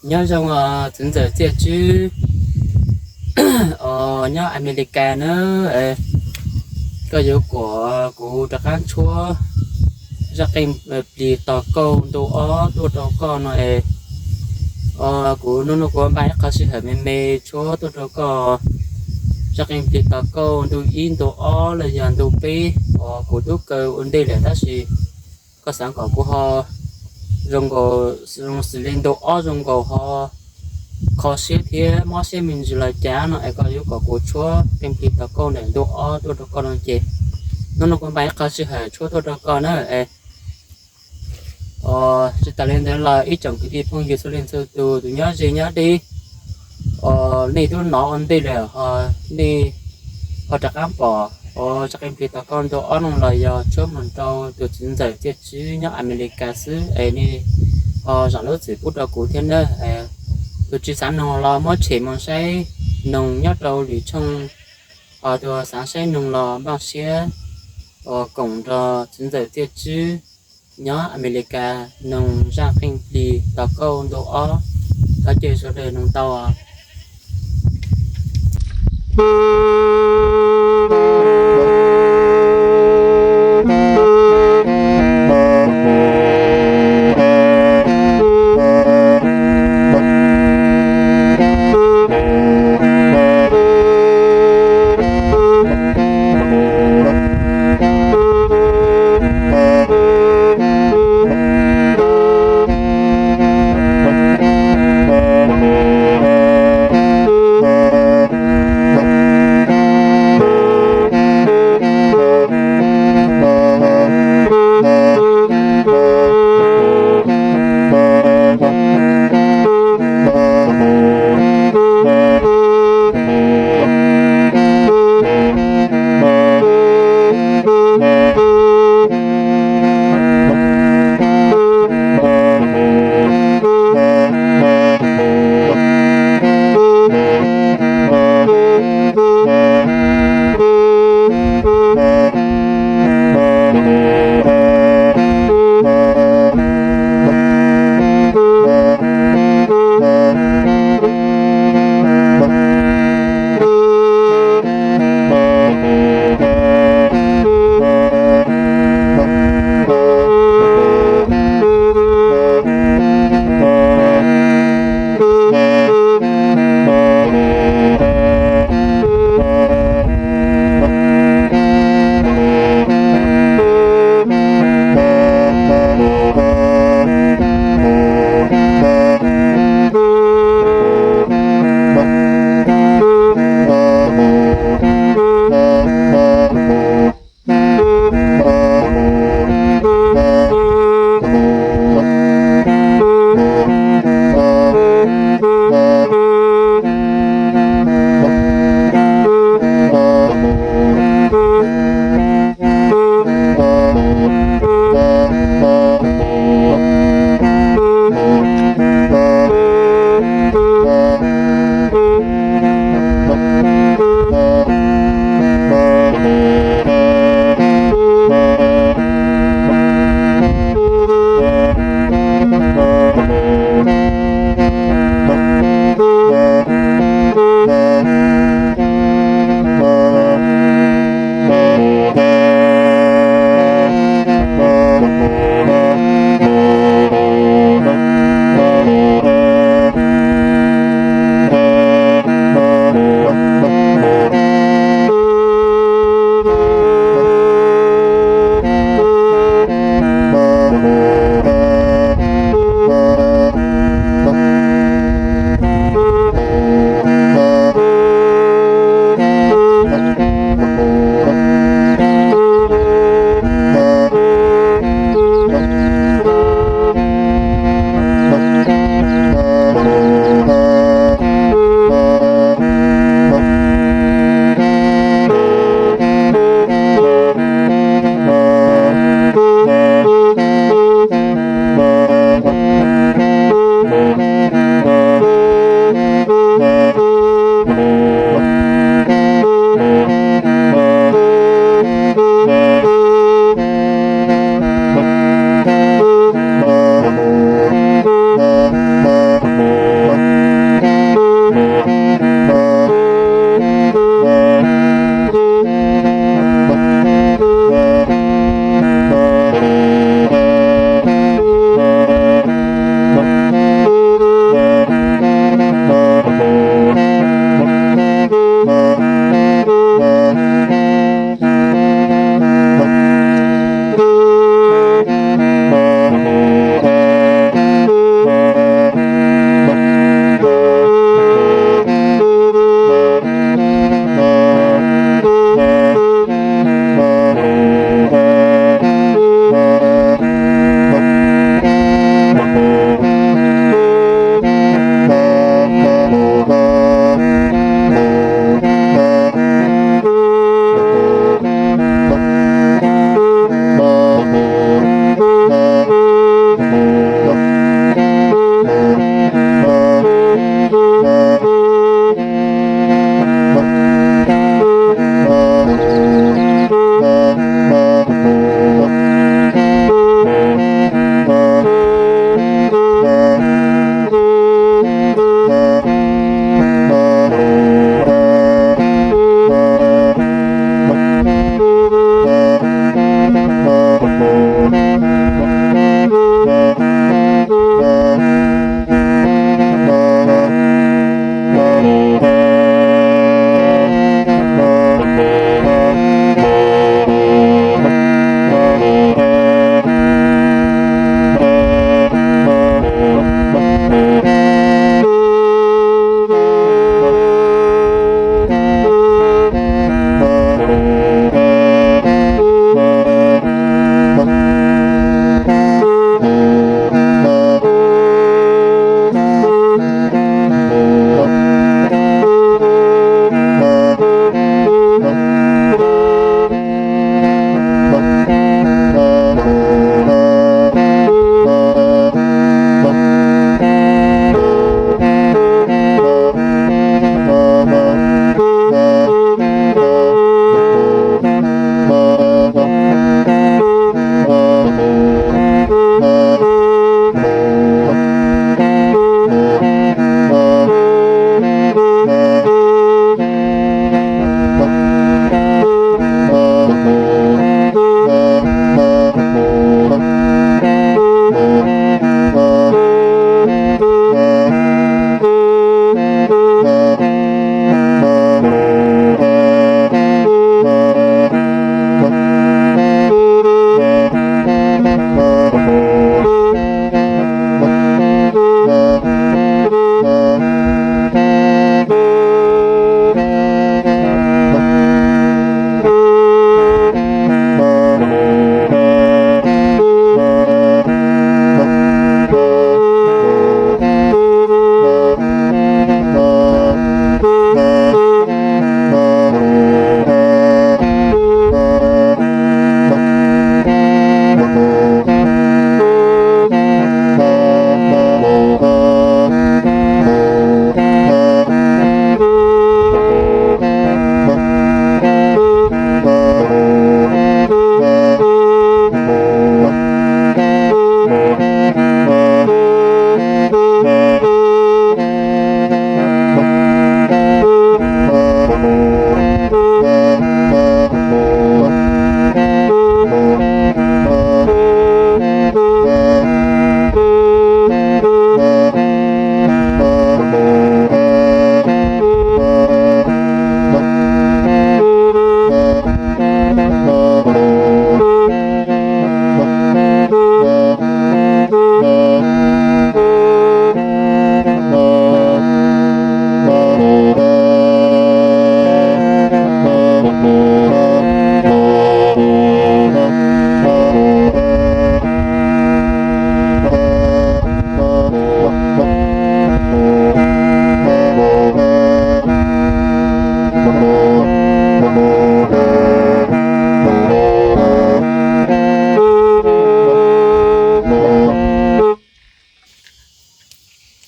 Nyob zoo txiv ntxawm Txiaj Tswb, nyob Amelikas na, koj yuav kom kuv rov qab tshuab zaj qeej plig tog kauj ntu ob tuaj rau koj no es, kuv hnub no kuv npaj ib qho sij hawm me me tshuab tuaj rau koj zaj qeej plig tog kauj ntu ib ntu ob los yog ntu peb uas kuv twb kaw ua ntej lawm tab sis koj xav kom kuv ho zoo nkaus, zoo xws li ntu ob zoo nkaus ho kho siab thiab mob siab me ntsis los cas no es koj yuav kom kuv tshuab qeej plig tog kauj ntawm ntu ob tuaj rau koj no ces hnub no kuv npaj ib qho sij hawm tshuab tuaj rau koj na. Tsis tas li ntawd los ib tsoom kwv tij phooj ywg txhua leej txhua tus, tus nyob ze nyob deb, nej twb hnov ua ntej lawm ho nej ho rov qab pom zaj qeej plig tog kauj ntu ob no los yog tshuab mus rau tus txiv ntxawm Txiaj Tswb nyob Amelikas xwb es nej ho zam lub txim pub rau kuv thiab na. Tus tsis xav noog los muab tshem mus saib noog nyob rau lwm tshooj, tus xav saib noog los npaj siab koom nrog txiv ntxawm Txiaj Tswb nyob Amelikas noog zaj qeej plig tog kauj ntu ob. Thov caw sawv daws noog tau.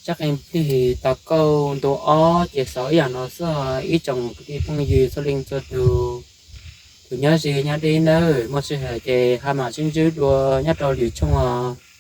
Sab qee plig tas kauj ntu ob ces xaus ib yam no xwb. Ib tsoom kwv tij phooj ywg txhua leej txhua tus, tus nyob ze nyob deb nawb, muaj sij hawm ces ho mam sib ntsib dua nyob rau lwm tshooj os.